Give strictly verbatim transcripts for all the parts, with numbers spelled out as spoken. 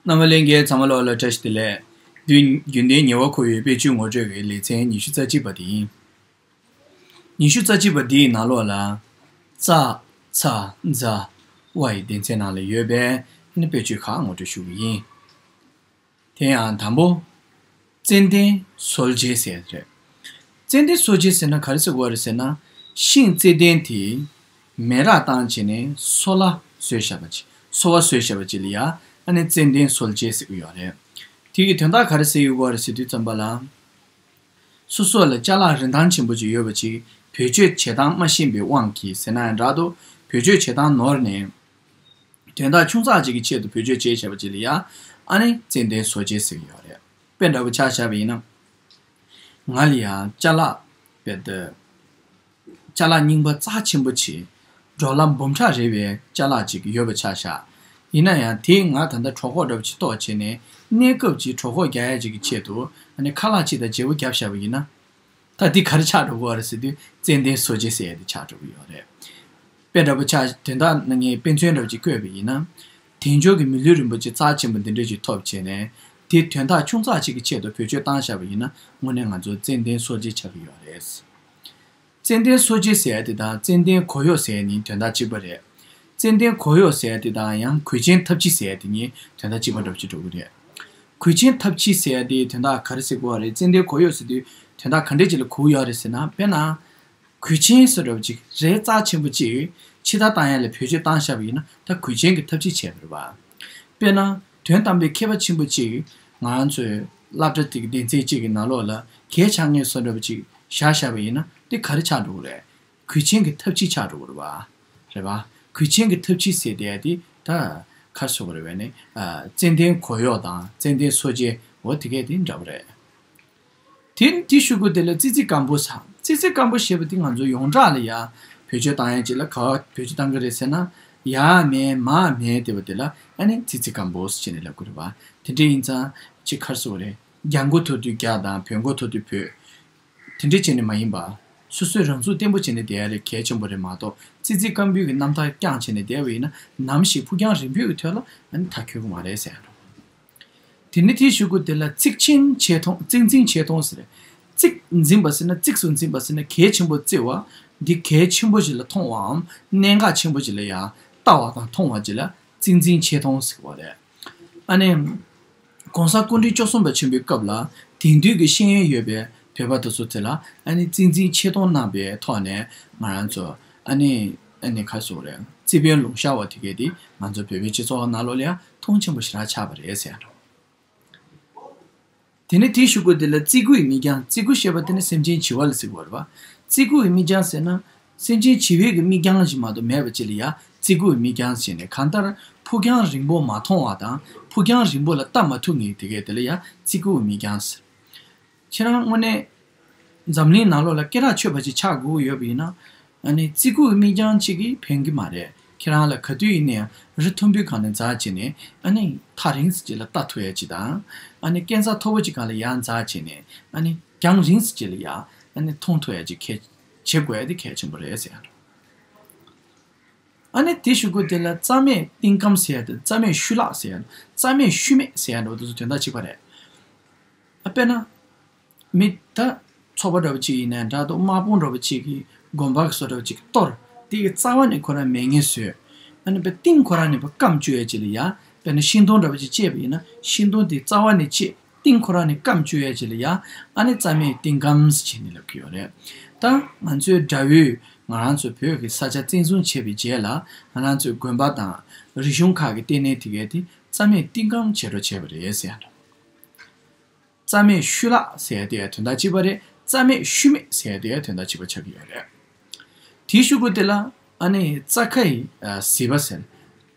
རྣམ་པ་ལྷན་རྒྱས་ཚང་མ་ལོག་ལ་བཀྲ་ཤིས་བདེ་ལེགས། དུས་རྒྱུན་ལྡན་ཉེ་བར་མཁོ་བའི་དཔེ་བརྗོད་ངོ་སྤྲོད་ཀྱི་ལེ་ཚན་ཉི་ཤུ་རྩ་གཅིག་པ་དེ་ཡིན། ཉི་ཤུ་རྩ་གཅིག་པ་འདིའི་ནང་ལོགས་ལ། ཙ། ཚ། ཛ། ཝ་ཡི་སྡེ་ཚན་ནང་ལ་ཡོད་པའི་ཨ་ནི་དཔེ་བརྗོད་ཁག་ངོ་སྤྲོད་ཞུ་གི་ཡིན། དེ་ཡང་དང་པོ། ཙན་དན་གསོལ་བྱེད་ཟེར་རེད། ཙན་དན་གསོལ་བྱེད་ཟེར་ན་ག་རེ་ཟེར་དགོས་རེད་ཟེར་ན། ཤིང་ཙན་དན་དེ་མེ་རག་བཏང་བྱས་ནས་སོལ་བ་བཟོས་བཞག་པ་ཅིག་སོལ་བ་བཟོས་བཞག་པ་ཅིག་ལ་ཡ་ཨ་ནི་ཙན་དན་གསོལ་བྱེད་ཟེར་གྱི་ཡོད་རེད། དེ་གི་དོན་དག་ག་རེ་ཟེར་ཡོད་དགོས་རེད་ཟེར་དུས་ཙམ་པ་ལ། སོ་སོ་ལ་ཅ་ལག་རིན་ཐང་ཆེན་པོ་ཅིག་ཡོད་པ་ཅིག་བེད་སྤྱོད་བྱེད་སྟངས་མ་ཤེས་པའི་དབང་གིས་ཟེར་ན་ཡང་འདྲ་འདུག་བེད་སྤྱོད་བྱེད་སྟངས་ནོར་ནས། དོན་དག་ཆུང་ཙག་ཅིག་གི་ཆེད་དུ་བེད་སྤྱོད་བྱས་བཞག་པ་ཅིག་ལ་ཡ། ཨ་ནི་ཙན་དན་གསོལ་བྱེད་ཟེར་གྱི་ཡོད་རེད། དཔེ་འདྲ་པོ་ཆ་བཞག་པ་ཡིན་ན། ང་ལ་ཡ་ཅ་ལག་དཔེ་དེ། ཅ་ལག་རྙིང་པ་རྩ་ཆེན་པོ་ཆེ། འགྲོ་ལམ་འབུམ་ཕྲག་རེ་བའི་ཅ་ལག་ཅིག་ཡོད་པ་ཆ་བཞག་ཡིན་ན་ཡང་དེ་ང་ད་ལྟ་གྲོད་ཁོག་འདྲ་པོ་ཅིག་ལྟོགས་བྱས་ནས་གནས་སྐབས་ཅིག་གྲོད་ཁོག་རྒྱག་ཡ་ཅིག་གི་ཆེད་དུ་ཨ་ནི་ཁ་ལག་ཅིག་དང་བརྗེ་པོ་བརྒྱབ་བཞག་པ་ཡིན་ན། ད་འདི་ག་རེ་ཆགས་འགྲོ་གི་ཡོད་རེད་ཟེར་དུས་ཙན་དན་གསོལ་བྱེད་ཟེར་ཡ་དེ་ཆགས་འགྲོ་གི་ཡོད་རེད། དཔེ་འདྲ་པོ་ཆགས་དོན་དག་ནང་ངས་དཔེ་མཚོན་འདྲ་པོ་ཅིག་བཀོད་པ་ཡིན་ན། དལ་འབྱོར་གྱི་མི་ལུས་རིན་པོ་ཆེ་རྩ་ཆེན་པོ་འདི་འདྲ་ཅིག་ཐོབ་བྱས་ནས་དེ་དོན་དག་ཆུང་ཙག་ཅིག་གི་ཆེད་དུ་བེད་སྤྱོད་བཏང་བཞག་པ་ཡིན་ན་དངོས་གནས་ང་ཚོ་ཙན་དན་གསོལ་བྱེད་ཆགས་ཀྱི་ཡོད་རེད། ཙན་དན་གསོལ་བྱེད་ཟེར་ཡ་དེ་དང་ཙན་དན་གོ་གཡོག་ཟེར་ཡ་གཉིས་དོན་དག་གཅིག་པ་རེད། ཙན་དན་གོ་གཡོག་ཟེར་ཡ་དེ་དང་ཡང་གོས་ཆེན་ཐབས་ཕྱི་ཟེར་ཡ་དེ་གཉིས་དོན་དག་གཅིག་པ་འདྲ་པོ་ཅིག་འགྲོ་གི་རེད། གོས་ཆེན་ཐབས་ཕྱི་ཟེར་ཡ་དེ་དོན་དག་ག་རེ་ཟེར་དགོས་པ་རེད། ཙན་དན་གོ་གཡོག་ཟེར་དུས་དོན་དག་ག་འདྲས་ཅིག་ལ་གོ་གི་ཡོད་རེད་ཟེར་ན། དཔེར་ན། གོས་ཆེན་ཟེར་འདྲ་པོ་ཅིག་རས་རྩ་ཆེན་པོ་ཅིག་ཕྱི་བདར་བཏང་ཡ་ལ་བེད་སྤྱོད་བཏང་བཞག་པ་ཡིན་ན་ད་གོས་ཆེན་གྱི་ཐབས་ཕྱི་བྱས་པ་རེད་པ། དཔེར་ན། དོན་དམ་པའི་མཁས་པ་ཆེན་པོ་ཅིག་ང་རང་ཚོའི་སློབ་གྲྭ་དེ་གི་སྡེ་ཚན་གཅིག་གི་ནང་ལོགས་ལ་གད་ཆག་མཁན་བཟོ་འདྲ་པོ་ཅིག་བཞག་བཞག་པ་ཡིན་ན་དེ་ག་རེ་ཆགས་འགྲོ་གི་རེད། གོས་ཆེན་གྱི་ཐབས་ཕྱི་ཆགས་འགྲོ་གི་རེད་པ། རེད་པ། གོས་ཆེན་གྱི་ཐབས་ཕྱི་ཟེར་དེ་དེ་ད་ག་རེ་ཟེར་དགོས་རེད་པས་ནི། ཙན་དན་གོ་གཡོག་དང་ཙན་དན་གསོལ་བྱེད་འོ་དེ་གས་དེ་འདྲ་པོ་རེད། དེ་དེ་ཞུ་དགོས་དེ་ལ་ཙི་ཙི་སྐམ་པོ་ཟེར། ཙི་ཙི་སྐམ་པོ་ཞེས་པ་དེ་ང་ཚོ་ཡོངས་གྲགས་ལ་ཡ་བེད་སྤྱོད་བཏང་ཡ་ཅིག་ལ་ག་བ་བེད་སྤྱོད་བཏང་གི་རེད་ཟེར་ན། ཡ་མེད་མ་མེད་དེ་བ་དེ་ལ་ཨ་ནི་ཙི་ཙི་སྐམ་པོ་ཟེར་བྱས་ནས་ལབ་དགོས་རེད་པ། དེ་འདྲ་ཡིན་ཙང་ཅིག་ག་རེ་ཟེར་དགོས་རེད། རྒྱ་མགོ་ཐོག་ཏུ་རྒྱ་དང་བོད་མགོ་ཐོག་ཏུ་བོད། དེ་འདྲ་བྱས་ནས་མ་ཡིན་པ། སོ་སོའི་རང་ཚུགས་བརྟན་པོ་བྱས་ནས་བསྡད་ཡ་ལས་གལ་ཆེན་པོ་རེད་མ་གཏོགས་ཙི་ཙི་སྐམ་པོའི་གི་རྣམ་ཐར་རྐྱང་བྱས་ནས་བསྡད་པ་ཡིན་ན་ནམ་ཞིག་ཕུགས་རྒྱང་རིང་པོའི་གི་དོན་ལ་ཨ་ནི་མཐའ་འཁྱོལ་གི་མ་རེད་ཟེར་ཡ་འགྲོ། དེ་ནི་དེའི་གཞུག་གུ་དེ་ལ་གཙིགས་ཆེན་ཆེ་མཐོང་། གཙིགས་འཛིན་ཆེ་མཐོང་ཟེར། གཙིགས་འཛིན་པ་ཟེར་ན་གཙིགས་སུ་འཛིན་པ་ཟེར་ན་གལ་ཆེན་པོ་བརྩི་བ། འདི་གལ་ཆེན་པོ་ཞིག་ལ་མཐོང་བའམ་གནད་འགག་ཆེན་པོ་ཞིག་ལ་ཡང་ལྟ་བ་དང་མཐོང་བ་ཅིག་ལ་གཙིགས་འཛིན་ཆེ་མཐོང་ཟེར་བ་རེད། ཨ་ནི། ༸གོང་ས་སྐུ་ཕྲེང་བཅུ་གསུམ་པ་ཆེན་པོའི་སྐབས་ལ་དེང་དུས་ཀྱི་ཤེས་ཡོན་ཡོད་པའི་བོད་པ་དེ་ཚོ་དེ་ལ་ཨ་ནི་གཙིགས་འཛིན་ཆེ་མཐོང་གནང་པའི་ཐོག་ནས་ང་རང་ཚོ་ཨ་ནི་ཨ་ནི་ག་རེ་ཟེར་དགོས་རེད། རྩིས་དཔོན་ལུང་ཤར་བ་དེ་གས་དེ་ང་ཚོ་བོད་པའི་སྤྱི་ཚོགས་ནང་ལོགས་ལ་ཡང་མཐོང་ཆེན་པོ་ཞེ་དྲག་ཆགས་པ་རེད་ཟེར་ཡ་འགྲོ། དེ་ནས་དེའི་གཞུག་གུ་དེ་ལ་ཙི་གུ་ཡི་མིག་རྒྱང་། ཙི་གུ་ཞེས་པ་དེ་ནི་སེམས་ཅན་བྱིས་པ་ལ་ཟེར་དགོས་རེད་པ། ཙི་གུ་ཡི་མིག་རྒྱང་ཟེར་ན། སེམས་ཅན་བྱིས་པའི་གི་མིག་རྒྱང་ཞིག་མ་གཏོགས་མེད་པ་ཅིག་ལ་ཡ་ཙི་གུ་ཡི་མིག་རྒྱང་ཟེར་ནས་གང་ལྟར་ཕུགས་རྒྱང་རིང་པོ་མ་མཐོང་བ་དང་ཕུགས་རྒྱང་རིང་པོ་ལ་ལྟ་མ་ཐུབ་མཁན་དེ་གས་དེ་ལ་ཡ་ཙི་གུ་ཡི་མིག་རྒྱང་ཟེར། ཁྱེད་རང་དངོས་གནས་འཛམ་གླིང་ནང་ལོགས་ལ་སྐད་གྲགས་ཆོད་པ་ཅིག་ཆགས་དགོས་ཀྱི་ཡོད་པ་ཡིན་ན། ཨ་ནི་ཙི་གུ་ཡི་མིག་རྒྱང་ཅིག་གིས་ཕན་གྱི་མ་རེད། ཁྱེད་རང་ལ་ག་དུས་ཡིན་ནའང་རི་མཐོན་པོའི་སྒང་ནས་འཛེགས་བྱས་ནས་ཨ་ནི་ཐག་རིང་ཙམ་ཅིག་ལ་ལྟ་ཐུབ་ཡ་ཅིག་དང་། ཨ་ནི་སྐས་འཛེག་མཐོ་པོ་ཅིག་སྒང་ལ་ཡར་འཛེགས་བྱས་ནས་ཨ་ནི་རྒྱང་རིང་ཙམ་ཅིག་ལ་ཡ་ཨ་ནི་མཐོང་ཐུབ་ཡ་ཅིག་གལ་བྱེད་དགོས་ཡ་དེ་གལ་ཆེན་པོ་རེད་ཟེར་ཡ་འགྲོ། ཨ་ནི་དེའི་གཞུག་གུ་དེ་ལ་རྩ་མེད་རྟིང་སྐམ་ཟེར་ཡ་དེ། རྩ་མེད་ཤུལ་ལྷག་ཟེར་ཡ། རྩ་མེད་ཤུལ་མེད་ཟེར་ཡ་འགྲོ། དེ་ཚོ་དོན་དག་གཅིག་པ་རེད། ཨ་དཔེར་ན། མི་ད་ཚོགས་པ་འདྲ་པོ་ཅིག་ཡིན་ནའི་འདྲ་འདུག་དམག་དཔུང་འདྲ་པོ་ཅིག་གིས་དགོན་པ་གི་བཟོ་འདྲ་པོ་ཅིག་གཏོར། དེ་གི་རྩ་བ་ནས་ཁོ་རང་མེད་མཁན་བཟོས། ཨ་ནི་དཔེ་རྟིང་ཁོ་རང་ནས་དཔེ་སྐམ་བཅུག་ཡ་ཅིག་ལ་ཡ། དཔེར་ན་ཤིང་སྡོང་འདྲ་པོ་ཅིག་བཅད་པ་ཡིན་ན་ཤིང་སྡོང་དེ་རྩ་བ་ནས་བཅད། རྟིང་ཁོ་རང་ནས་སྐམ་བཅུག་ཡ་ཅིག་ལ་ཡ། ཨ་ནི་རྩ་མེད་རྟིང་སྐམ་ཟེར་བྱས་ནས་ལབ་ཀྱི་ཡོད་རེད། ད་ང་ཚོའི་དགྲ་བོས་ང་རང་ཚོ་བོད་ཀྱི་ས་ཆ་བཙན་བཟུང་བྱས་པའི་རྗེས་ལ་ང་རང་ཚོའི་དགོན་པ་དང་རིག་གཞུང་ཁག་གི་ལྟེ་གནས་དེ་གས་དེ་རྩ་མེད་རྟིང་སྐམ་བྱེད་འགྲོ་བྱས་པ་རེད་ཟེར་ཡ་འདྲ། རྩ་མེད་ཤུལ་ལྷག་ཟེར་ཡ་དེ་དོན་དག་གཅིག་པ་རེད། རྩ་མེད་ཤུལ་མེད་ཟེར་ཡ་དེ་དོན་དག་གཅིག་པ་ཆགས་ཀྱི་ཡོད་རེད། དེའི་གཞུག་གུ་དེ་ལ་ཨ་ནི་རྩྭ་ཁ་ཡི་ཨ་ཟིལ་པ་ཟེར།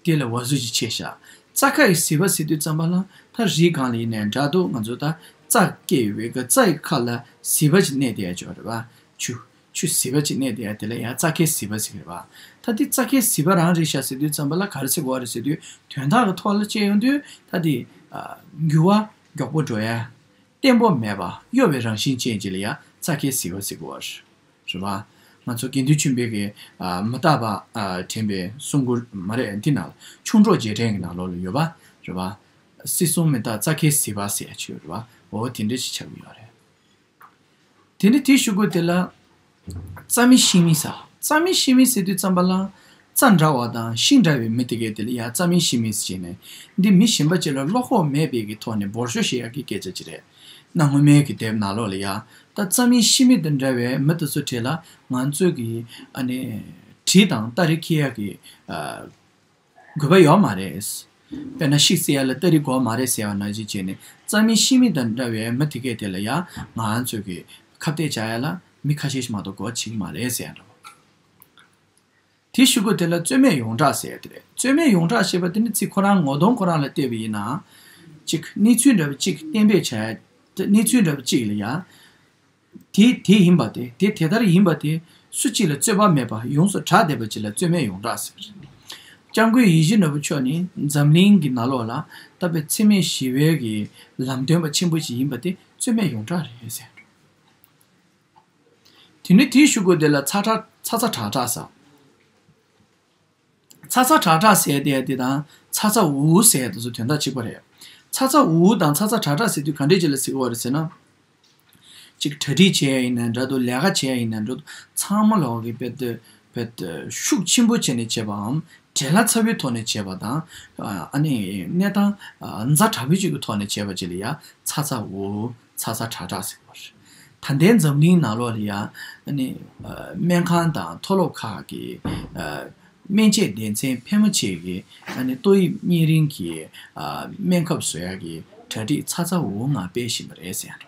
དེ་ལ་བ་ཟུར་གྱི་ཆེ་ཤ། རྩྭ་ཁ་ཡི་ཟིལ་པ་ཟེར་དུས་ཙམ་པ་ལ་ད་རིའི་སྒང་ལ་ཡིན་ནའི་འདྲ་འདུག་ང་ཚོ་ད་རྩྭ་སྐྱེས་ཡོད་པའི་གི་རྩྭ་ཡི་ཁ་ལ་ཟིལ་པ་ཅིག་གནས་བསྡད་ཡ་ཅིག་ཡོད་རེད་པ། ཆུ། ཆུ་ཟིལ་པ་ཅིག་གནས་བསྡད་ཡ་དེ་ལ་ཡང་རྩྭ་ཁའི་ཟིལ་པ་ཟེར་གི་རེད་པ། ད་དེ་རྩྭ་ཁའི་ཟིལ་པ་རང་རེད་ཤག་ཟེར་དུས་ཙམ་པ་ལ་ག་རེ་ཟེར་དགོས་རེད་ཟེར་དུས་དོན་དག་གི་ཐོག་ལ་དཔྱད་ཡོང་དུས་ད་དེ་ཨ་འགྱུར་བ་མགྱོགས་པོ་འགྲོ་ཡ། བརྟན་པོ་མེད་པ་གཡོ་བའི་རང་བཞིན་ཅན་ཅིག་ལ་ཡ་རྩྭ་ཁའི་ཟིལ་པ་ཟེར་གི་ཡོད་རེད་པ། ང་ཚོ་དགེ་འདུན་ཆོས་འཕེལ་གྱི་ཨ་མི་རྟག་པ་ཨ་དྲན་པའི་གསུང་མགུར་མ་རེད་འདི་ནང་ཆུང་གྲོགས་རྗེས་དྲན་གྱི་ནང་ལོགས་ལ་ཡོད་པ་རེད་པ། སྲིད་གསུམ་མི་རྟག་རྩྭ་ཁའི་ཟིལ་པ་ཟེར་ཡ་ཅིག་ཡོད་རེད་བ། འོ་དེ་འདྲ་ཞིག་ཆགས་ཀྱི་ཡོད་རེད། དེ་ནས་དེའི་གཞུག་གུ་དེ་ལ་རྩྭ་མིན་ཤིང་མིན་ཟེར། རྩྭ་མིན་ཤིང་མིན་ཟེར་དུས་ཙམ་པ་ལ་རྩྭ་འདྲ་བ་དང་ཤིང་འདྲ་བའི་མི་དེ་གས་དེ་ལ་ཡ་རྩྭ་མིན་ཤིང་མིན་ཟེར་བྱས་ནས། འདི་མི་གཞན་པ་ཅིག་ལ་བློ་ཁོག་མེད་པའི་གི་ཐོག་ནས་འབོར་ཤོག་བཤད་ཡག་གི་སྐད་ཆ་ཅིག་རེད། གནའ་སྔོན་མའི་གི་དེབ་ནང་ལོགས་ལ་ཡ། ད་རྩྭ་མིན་ཤིང་མིན་དང་འདྲ་བའི་མི་དེ་ཚོ་གྲས་ལ་ང་ཚོས་གི་ཨ་ནི་གྲི་དང་སྟ་རེ་འཁྱེར་ཡག་གི་ཨ། དགོས་པ་ཡོད་མ་རེད། དཔེར་ན་ཤིང་བརྩིགས་ཡ་ལ་སྟ་རེ་དགོས་མ་རེད་ཟེར་བ་ནང་བཞིན་བྱས་ནས། རྩྭ་མིན་ཤིང་མིན་དང་འདྲ་བའི་མི་དེ་གས་དེ་ལ་ཡ་ང་ཚོས་གི་ཁ་གཏད་བྱ་ཡ་ལ་མི་ཁ་ཤས་ཤིག་མ་གཏོགས་གོ་བྱེད་ཀྱི་མ་རེད་ཟེར་ཡ་འདྲ་བོ། དེའི་གཞུག་གུ་དེ་ལ་རྩོད་མེད་ཡོངས་གྲགས་ཟེར་ཡ་དེ་རེད། རྩོད་མེད་ཡོངས་གྲགས་ཞེས་པ་དེ་ནི་ཚིག་ཁོ་རང་ངོ་གདོང་ཁོ་རང་ལ་བལྟས་པ་ཡིན་ན། གཅིག་གནས་ཚུལ་འདྲ་བ་གཅིག་གཏན་འབེབས་བྱ་ཡ། གནས་ཚུལ་འདྲ་བ་གཅིག་ལ་ཡ། དེ་དེ་ཡིན་པ་དེ། དེ་དེ་ལྟར་ཡིན་པ་དེ། སུ་གཅིག་ལ་རྩོད་པ་མེད་པ་ཡོངས་སུ་གྲགས་བསྡད་པ་ཅིག་ལ་རྩོད་མེད་ཡོངས་གྲགས་ཟེར། སྐྱབས་མགོན་ཡིད་བཞིན་ནོར་བུ་མཆོག་ནི་འཛམ་གླིང་གི་ནང་ལོགས་ལ་ད་དཔེ་འཚེ་མེད་ཞི་བའི་གི་ལམ་སྟོན་པ་ཆེན་པོ་ཞིག་ཡིན་པ་དེ་རྩོད་མེད་ཡོངས་གྲགས་རེད་ཟེར། དེ་ནས་དེའི་གཞུག་གུ་དེ་ལ་ཚ་ཁྲ་ཚ་ཚ་གྲག་གྲག་ཟེར། ཚ་ཚ་གྲག་གྲག་ཟེར་དེ་དེ་དང་ཚ་ཚ་འུར་འུར་ཟེར་དེ་ཚོ་དོན་དག་གཅིག་པ་རེད། ཚ་ཚ་འུར་འུར་དང་ཚ་ཚ་གྲག་གྲག་ཟེར་དུས་ག་འདྲས་ཅིག་ལ་ཟེར་གི་ཡོད་རེད་ཟེར་ན། གཅིག་གྲ་སྒྲིག་བྱས་ཡ་ཡིན་ན་འདྲ་འདུག་ལས་ཀ་བྱས་ཡ་ཡིན་ན་འདྲ་འདུག་ཚང་མ་ལོག་གི་དཔེ་དེ་དཔེ་དེ་ཤུགས་ཆེན་པོ་བྱས་ནས་བྱས་པའམ། བྲེལ་བ་ཚ་བོའི་ཐོག་ནས་བྱས་པ་དང་། ཨ་ནི་གནས་སྟངས་ཛ་དྲག་པོའི་ཅིག་གི་ཐོག་ནས་བྱས་པ་ཅིག་ལ་ཡ་ཚ་ཚ་འུར་འུར་ཚ་ཚ་གྲག་གྲག་ཟེར་གི་ཡོད་རེད། ད་ལྟའི་འཛམ་གླིང་ནང་ལོགས་ལ་ཡ། ཨ་ནི་སྨན་ཁང་དང་མཐོ་སློབ་ཁག་གི་སྨན་དཔྱད་སྡེ་ཚན་ཕལ་མོ་ཆེ་གི་ཨ་ནི་ཏོག་དབྱིབས་གཉན་རིམས་ཀྱི་སྨན་ཁབ་བཟོ་ཡག་གི་གྲ་སྒྲིག་ཚ་ཚ་འུར་འུར་ངང་སྤེལ་བཞིན་པ་རེད་ཟེར་ཡ་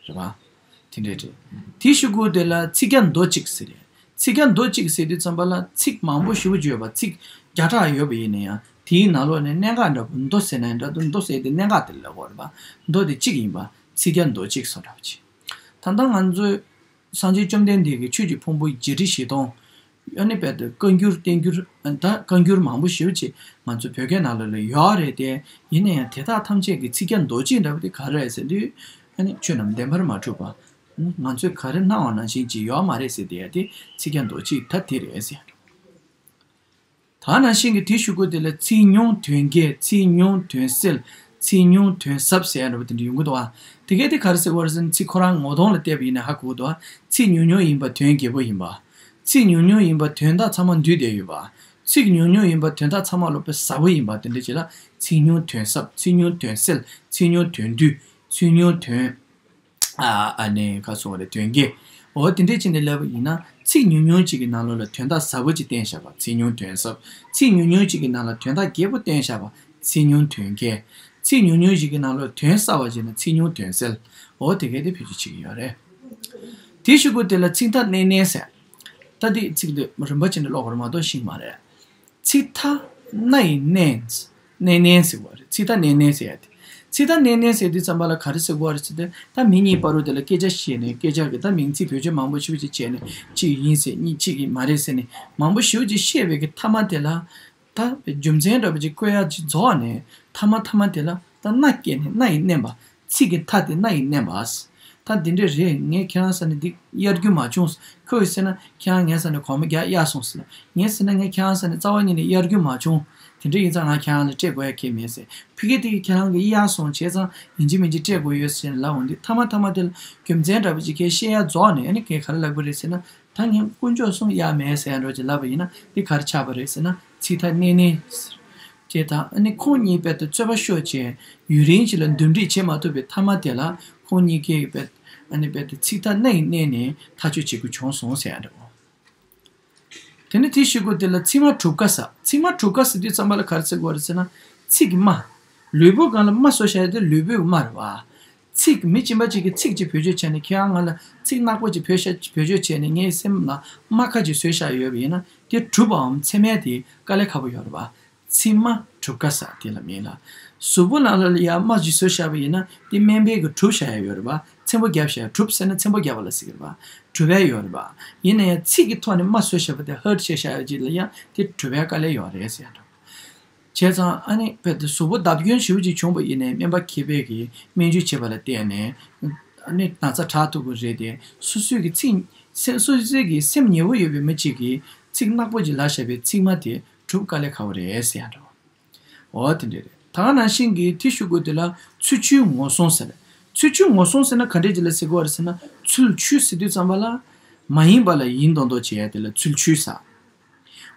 འདྲ་བོ་རེད་པ། དེ་འདྲས་རེད། དེའི་གཞུག་གུ་དེ་ལ་ཚིག་བརྒྱ་མདོ་གཅིག་ཟེར་རེད། ཚིག་བརྒྱ་མདོ་གཅིག་ཟེར་དུས་ཙམ་པ་ལ་ཚིག་མང་པོ་ཞེ་པོ་ཅིག་ཡོད་པ། ཚིག་བརྒྱ་ཕྲག་ཡོད་པ་ཡིན་ན་ཡང་དེའི་ནང་ལོགས་ནས་གནད་འགག་འདྲ་པོ་མདོ་ཟེར་ན་ཡང་འདྲ་འདུག་མདོ་ཟེར་དེ་གནད་འགག་དེ་ལ་གོ་རེད་པ། མདོ་དེ་གཅིག་ཡིན་པ། ཚིག་བརྒྱ་མདོ་གཅིག་སོགས་འདྲ་པོ་ཅིག་ད་ལྟ་ང་ཚོས་སངས་རྒྱས་བཅོམ་ལྡན་འདས་ཀྱི་ཆོས་ཀྱི་ཕུང་པོ་བརྒྱད་ཁྲི་བཞི་སྟོང་། ཨ་ནི་དཔེ་དེ་བཀའ་འགྱུར་བསྟན་འགྱུར། ད་བཀའ་འགྱུར་མང་པོ་ཞེ་པོ་ཅིག་ང་ཚོ་བོད་སྐད་ནང་ལོགས་ལ་ཡོད་རེད་དེ། ཡིན་ན་ཡང་དེ་དག་ཐམས་ཅད་ཀྱི་ཚིག་བརྒྱ་མདོ་གཅིག་འདྲ་པོ་དེ་ག་རེ་རེད་ཟེར་དུས། ཨ་ནི་ཆོས་རྣམས་བདེན་པར་མ་གྲུབ་པ། ང་ཚོས་ག་རེ་སྣང་བ་ནང་བཞིན་ཅིག་ཡོད་མ་རེད་ཟེར་དེ་ཡ་དེ་ཚིག་བརྒྱ་མདོ་གཅིག་ད་དེ་རེད་ཟེར། ད་ནང་བཞིན་གྱི་དེའི་གཞུག་གུ་དེ་ལ་ཚིག་ཉུང་དོན་རྒྱས། ཚིག་ཉུང་དོན་གསལ། ཚིག་ཉུང་དོན་ཟབ་ཟེར་ཡ་འདྲ་པོ་དེ་འདྲ་ཡོང་གི་འདུག་ཨ། དེ་གས་དེ་ག་རེ་ཟེར་གི་ཡོད་རེད་ཟེར་ན། ཚིག་ཁོ་རང་ངོ་གདོང་ལ་བལྟས་པ་ཡིན་ན་ཧ་གོ་གི་འདུག་ཨ། ཚིག་ཉུང་ཉུང་ཡིན་པ་དོན་རྒྱས་པོ་ཡིན་པ། ཚིག་ཉུང་ཉུང་ཡིན་པ་དོན་དག་ཚང་མ་འདུས་བསྡད་ཡོད་པ། ཚིག་ཉུང་ཉུང་ཡིན་པ་དོན་དག་ཚང་མ་ལོག་པའི་ཟབ་པོ་ཡིན་པ་དེ་འདྲ་ཅིག་ལ་ཚིག་ཉུང་དོན་ཟབ། ཚིག་ཉུང་དོན་གསལ། ཚིག་ཉུང་དོན་བསྡུས། ཚིག་ཉུང་དོན། ཨ་ཨ་ནི་ཁ་སོང་བ་རེད། དོན་རྒྱས། འོ་དེ་འདྲས་བྱས་ནས་ལབ་པ་ཡིན་ན། ཚིག་ཉུང་ཉུང་ཅིག་གི་ནང་ལོགས་ལ་དོན་དག་ཟབ་པོ་ཅིག་བསྟན་བཞག་པ། ཚིག་ཉུང་དོན་ཟབ། ཚིག་ཉུང་ཉུང་ཅིག་གི་ནང་ལ་དོན་དག་རྒྱས་པོ་བསྟན་བཞག་པ། ཚིག་ཉུང་དོན་རྒྱས། ཚིག་ཉུང་ཉུང་ཞིག་གི་ནང་ལོགས་དོན་གསལ་བ་བྱས་ན་ཚིག་ཉུང་དོན་གསལ། འོ་དེ་གས་དེ་བེད་སྤྱོད་བྱེད་ཀྱི་ཡོད་རེད། དེའི་གཞུག་གུ་དེ་ལ་ཚིག་མཐའ་གནས་མནན་ཟེར། ད་དེ་ཚིག་དེ་རིམ་པ་བྱས་ནས་ཀློག་དགོས་རེད་མ་གཏོགས་ཤེས་ཀྱི་མ་རེད། ཚིག་མཐའ་གནས་མནན། གནས་མནན་ཟེར་བ་རེད། ཚིག་མཐའ་གནས་མནན་ཟེར་ཡ་དེ། ཚིག་མཐའ་གནས་མནན་ཟེར་དུས་ཙམ་པ་ལ་ག་རེ་ཟེར་དགོས་རེད་ཟེར་ཏེ། ད་མི་གཉིས་བར་དུ་དེ་ལ་སྐད་ཆ་བཤད་ནས། སྐད་ཆ་གི་ད་མིང་ཚིག་བེད་སྤྱོད་མང་པོ་ཞེ་པོ་ཅིག་བྱས་ནས། གཅིག་ཡིན་ཟེར། གཉིས་གཅིག་གི་མ་རེད་ཟེར་ནས་མང་པོ་ཞེ་པོ་ཅིག་བཤད་པའི་གི་མཐའ་མ་དེ་ལ། ད་རྒྱུ་མཚན་འདྲ་པོ་ཅིག་བཀོད་ཡ་ཅིག་རྫོགས་ནས། མཐའ་མ་མཐའ་མ་དེ་ལ་ད་མནན་བསྐྱལ་ནས། མནན་ཡིས་མནན་པ། ཚིག་གི་མཐའ་དེ་མནན་ཡིས་མནན་པ། ད་འདི་འདྲས་རེད། ངས་ཁྱེད་རང་ས་ནས་འདི་གཡར་རྒྱུ་མ་བྱུང་། ཁོས་ཟེར་ན་ཁྱེད་རང་ངའི་ས་ནས་གོང་མ་རྒྱག་གཡར་སོང་ཟེར། ངས་ཟེར་ན་ངས་ཁྱེད་རང་ས་ནས་རྩ་བ་ཉིད་ནས་གཡར་རྒྱུ་མ་བྱུང་། དེ་འདྲ་ཡིན་ཙང་ང་ཁྱེད་རང་ལ་སྤྲད་དགོས་ཡ་གང་ཡང་མེད་ཟེར། ཕ་གི་དེ་གིས་ཁྱེད་རང་གིས་གཡར་སོང་བྱས་ཙང་ཡིན་གཅིག་མིན་གཅིག་སྤྲད་དགོས་ཡོད་ཟེར་ནས་ལབ་འོང་དུས། མཐའ་མ་མཐའ་མ་དེ་ལ་རྒྱུ་མཚན་འདྲ་པོ་ཅིག་ཁྱེད་བཤད་ཡ་རྫོགས་ནས། ཨ་ནི་ཁྱེད་ག་རེ་ལབ་དགོས་རེད་ཟེར་ན། ད་ངས་དཀོན་མཆོག་གསུམ་གཡར་མེད་ཟེར་ཡ་འདྲ་པོ་ཅིག་ལབ་པ་ཡིན་ན། འདི་ག་རེ་ཆགས་པ་རེད་ཟེར་ན། ཚིག་མཐའ་གནས་མནན་ཟེར། ཅེས་དང་། ཨ་ནི་ཁོང་གཉིས་དཔེ་དེ་རྩོད་པ་ཤོར་བྱས། ཡུན་རིང་ཞིག་ལ་འདུམ་འགྲིག་བྱེད་མ་ཐུབ་པའི་མཐའ་མ་དེ་ལ། ཁོང་གཉིས་ཀས་དཔེ། ཨ་ནི་དཔེ་དེ་ཚིག་མཐའ་གནས་ཡིས་མནན་ནས་ཐག་གཅོད་བྱེད་དགོས་བྱུང་སོང་ཟེར་ཡ་འདྲ་པོ། དེ་ནས་དེའི་གཞུག་གུ་དེ་ལ་ཚིག་རྨ་གྲུབ་དཀའ་ཟེར། ཚིག་རྨ་གྲུབ་དཀའ་ཟེར་དུས་ཙམ་པ་ལ་ག་རེ་ཟེར་དགོས་རེད་ཟེར་ན། ཚིག་གི་རྨ། ལུས་པོའི་སྒང་ལ་རྨ་བཟོས་བཞག་ཡ་དེ་ལུས་པོའི་རྨ་རེད་བ། ཚིག་མི་གཅིག་པ་གཅིག་གིས་ཚིག་གཅིག་བེད་སྤྱོད་བྱས་ནས། ཁྱེད་རང་ང་ལ་ཚིག་ནག་པོ་ཅིག་བེད་བེད་སྤྱོད་བྱས་ནས་ངའི་སེམས་ལ་རྨ་ཁ་ཅིག་བཟོས་བཞག་ཡོད་པ་ཡིན་ན། དེ་གྲུབ་པའམ་ཚད་མས་དེ་དཀའ་ལས་ཁག་པོ་ཡོད་རེད་བ། ཚིག་རྨ་གྲུབ་དཀའ་ཟེར་དེ་ལ་མིང་ལ། གཟུགས་པོ་ནང་ལ་ཡ་རྨ་ཅིག་བཟོས་བཞག་པ་ཡིན་ན། དེ་སྨན་པས་གི་གྲུབ་བཞག་ཡ་ཡོད་རེད་བ། ཚེམ་པོ་བརྒྱབ་བཞག་ཡ། གྲུབ་ཟེར་ན་ཚེམ་པོ་བརྒྱབ་པ་ལ་ཟེར་གི་རེད་བ། གྲུབ་ཡ་ཡོད་རེད་བ། ཡིན་ན་ཡང་ཚིག་གི་ཐོག་ནས་རྨ་བཟོས་བཞག་པ་དེ་ཧརཊ་བྱས་བཞག་ཡ་ཅིག་ལ་ཡང་དེ་གྲུབ་ཡ་དཀའ་ལས་ཡོད་རེད་ཟེར་ཡ་འདྲ། བྱས་ཙང་ཨ་ནི་དཔེ་དེ་གཟུགས་པོ་བརྡབ་སྐྱོན་ཞེ་པོ་ཅིག་བྱུང་བ་ཡིན་ནའི། སྨན་པ་མཁས་པས་གི་སྨན་བཅོས་བྱེད་པ་ལ་བརྟེན་ནས། ཨ་ནི་ན་ཚ་དྲག་ཐུབ་ཀྱི་རེད་དེ། སོ་སོའི་གི་ཚིག་སེམས། སོ་སོའི་གི་སེམས་ཉེ་བོ་ཡོད་པའི་མི་གཅིག་གིས་ཚིག་ནག་པོ་ཅིག་ལབ་བཞག་པའི་ཚིག་རྨ་དེ་གྲུབ་དཀའ་ལས་ཁག་པོ་རེད་ཟེར་ཡ་འདྲ་བོ། འོ་དེ་འདྲ་རེད། ད་ག་ནང་བཞིན་གྱི་དེ་ཞུ་དགོས་དེ་ལ་ཚུལ་འཆོས་ངོ་སྲུང་ཟེར། ཚུལ་འཆོས་ངོ་སྲུང་ཟེར་ན་ག་འདྲས་ཅིག་ལ་ཟེར་གྱི་ཡོད་རེད་ཟེར་ན། ཚུལ་འཆོས་ཟེར་དུས་ཙམ་པ་ལ་མ་ཡིན་པ་ལ་ཡིན་མདོག་མདོག་བྱེད་ཡ་དེ་ལ་ཚུལ་འཆོས་ཟེར།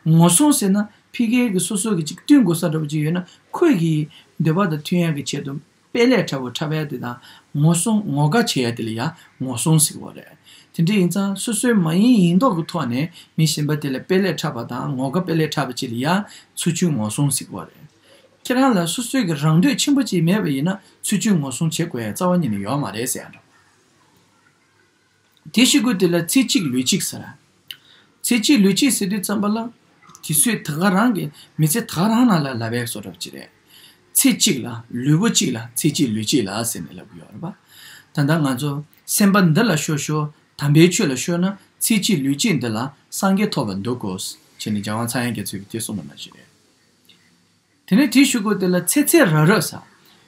ངོ་སྲུང་ཟེར་ན་ཕ་གིའི་གི་སོ་སོ་གི་ཅིག་བསྟུན་དགོས་ས་འདྲ་པོ་ཅིག་ཡོད་ན། ཁོའི་གི་འདོད་པ་དང་མཐུན་ཡ་གི་ཆེད་དུ་དཔེ་ལས་འཁྲབ་པོ་འཁྲབ་ཡ་དེ་དང་། ངོ་སྲུང་ངོ་དགའ་བྱེད་ཡ་དེ་ལ་ཡང་ངོ་སྲུང་ཟེར་གྱི་ཡོད་རེད། དེ་འདྲ་ཡིན་ཙང་སོ་སོའི་མ་ཡིན་ཡིན་མདོག་གི་ཐོག་ནས་མི་གཞན་པ་དེ་ལ་དཔེ་ལས་འཁྲབ་པ་དང་ངོ་དགའ་དཔེ་ལས་འཁྲབ་པ་ཅིག་ལ་ཡང་ཚུལ་འཆོས་ངོ་སྲུང་ཟེར་གྱི་ཡོད་རེད། ཁྱེད་རང་ལ་སོ་སོའི་གི་རང་འདོད་ཆེན་པོ་ཅིག་མེད་པ་ཡིན་ན་ཚུལ་འཆོས་ངོ་སྲུང་བྱེད་དགོས་ཡ་རྩ་བ་ཉིད་ནས་ཡོད་མ་རེད་ཟེར་ཡ་འདྲ། དེ་ཞུ་དགོས་དེ་ལ་ཚེ་གཅིག་ལུས་གཅིག་ཟེར། ཚེ་གཅིག་ལུས་གཅིག་ཟེར་དུས་ཙམ་པ་ལ། དེ་ཚོས་ད་ག་རང་གི་མི་ཚེ་ད་ག་རང་ནང་ལ་ལབ་ཡ་བཟོ་འདྲ་པོ་ཅིག་རེད། ཚེ་གཅིག་ལ་ལུས་པོ་གཅིག་ལ་ཚེ་གཅིག་ལུས་གཅིག་ལ་ཟེར་ནས་ལབ་ཀྱི་ཡོད་རེད་པ། ད་ལྟ་ང་ཚོ་སེམས་པ་འདི་ལ་ཤོར་ཤོར་དམ་པའི་ཆོས་ལ་ཤོར་ན་ཚེ་གཅིག་ལུས་གཅིག་འདི་ལ་སངས་རྒྱས་ཐོབ་པར་འདོད་དགོས་ཟེར་ནས་རྒྱལ་དབང་ཚངས་དབྱངས་རྒྱ་མཚོས་དེ་གསུངས་པ་ནང་བཞིན་རེད། དེ་ནས་དེའི་གཞུག་གུ་དེ་ལ་ཚེ་ཚེ་རབས་རབས་ཟེར།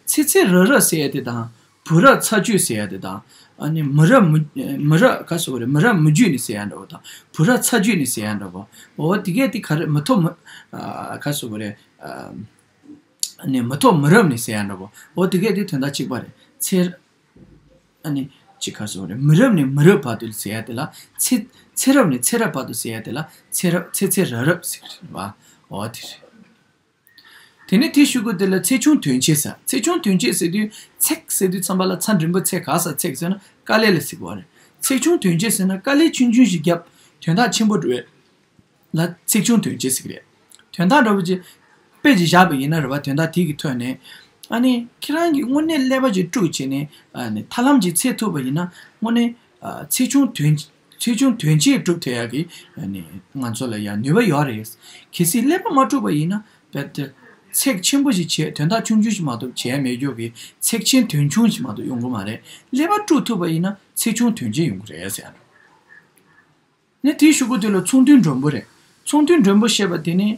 ཚེ་ཚེ་རབས་རབས་ཟེར་ཡ་དེ་དང་། བུ་རབས་ཚ་རྒྱུད་ཟེར་ཡ་དེ་དང་། ཨ་ནི་མི་རབས་མི་མི་རབས་ག་ཟེར་དགོས་རེད། མི་རབས་མི་རྒྱུད་ནས་ཟེར་ཡ་འདྲ་བོ་དང་། བུ་རབས་ཚ་རྒྱུད་ནས་ཟེར་ཡ་འདྲ་བོ། འོ་དེ་གས་དེ་ག་རེ་མི་ཐོག་མི་ཨ་ག་ཟེར་དགོས་རེད། ཨ་ནི་མི་ཐོག་མི་རབས་ནས་ཟེར་ཡ་འདྲ་བོ། འོ་དེ་གས་དེ་དོན་དག་གཅིག་པ་རེད། ཚེ་ཨ་ནི་ཅིག་ག་ཟེར་དགོས་རེད། མི་རབས་ནས་མི་རབས་བར་དུ་ཟེར་ཡ་དེ་ལ་ཚེ་ཚེ་རབས་ནས་ཚེ་རབས་བར་དུ་ཟེར་ཡ་དེ་ལ་ཚེ་རབས་ཚེ་ཚེ་རབས་རབས་ཟེར་གི་རེད་བ། འོ་དེ་རེད། དེ་ནས་དེའི་གཞུག་གུ་དེ་ལ་ཚེགས་ཆུང་དོན་ཆེ་ཟེར། ཚེགས་ཆུང་དོན་ཆེ་ཟེར་དུས་ཚེགས་ཟེར་དུས་ཙམ་པ་ལ་ཚ་འགྲེང་བུ་ཚེ་ག་ས་ཚེགས་ཟེར་ན་དཀའ་ལས་ལ་ཟེར་གི་ཡོད་རེད། ཚེགས་ཆུང་དོན་ཆེ་ཟེར་ན་དཀའ་ལས་ཆུང་ཆུང་ཞིག་བརྒྱབ་དོན་དག་ཆེན་པོ་འགྲུབ་ལ་ཚེགས་ཆུང་དོན་ཆེ་ཟེར་གི་རེད། དོན་དག་འདྲ་བོ་ཅིག་དཔེ་ཅིག་བཞག་པ་ཡིན་ན་རེད་བ། དོན་དག་དེ་གི་ཐོག་ནས་ཨ་ནི་ཁྱེད་རང་གིས་དངོས་གནས་ཀླད་པ་ཅིག་དཀྲུགས་བྱས་ནས་ཨ་ནི་ཐབས་ལམ་ཅིག་འཚོལ་ཐུབ་པ་ཡིན་ན་དངོས་གནས་ཨ་ཚེགས་ཆུང་དོན་ཚེགས་ཆུང་དོན་ཆེ་སྒྲུབ་ཐུབ་ཡག་གི་ཨ་ནི་ང་ཚོ་ལ་ཡང་ནུས་པ་ཡོད་རེད། གལ་སྲིད་ཀླད་པ་མ་དཀྲུགས་པ་ཡིན་ན་རྦད་དེ་ཚེགས་ཆེན་པོ་ཞིག་བྱས་དོན་དག་ཆུང་ཆུང་ཞིག་མ་གཏོགས་བྱས་མེད་རྒྱུ་གི་ཚེགས་ཆེན་དོན་ཆུང་ཞིག་མ་གཏོགས་ཡོང་གི་མ་རེད། ཀླད་པ་དཀྲུགས་ཐུབ་པ་ཡིན་ན་ཚེགས་ཆུང་དོན་ཆེ་ཡོང་གི་རེད་ཟེར་ཡ་རེད། ནས་དེའི་གཞུག་གུ་དེ་ལ་ཚོང་དོན་མགྲོན་པོ་རེད། ཚོང་དོན་མགྲོན་པོ་ཞེས་པ་དེ་ནི་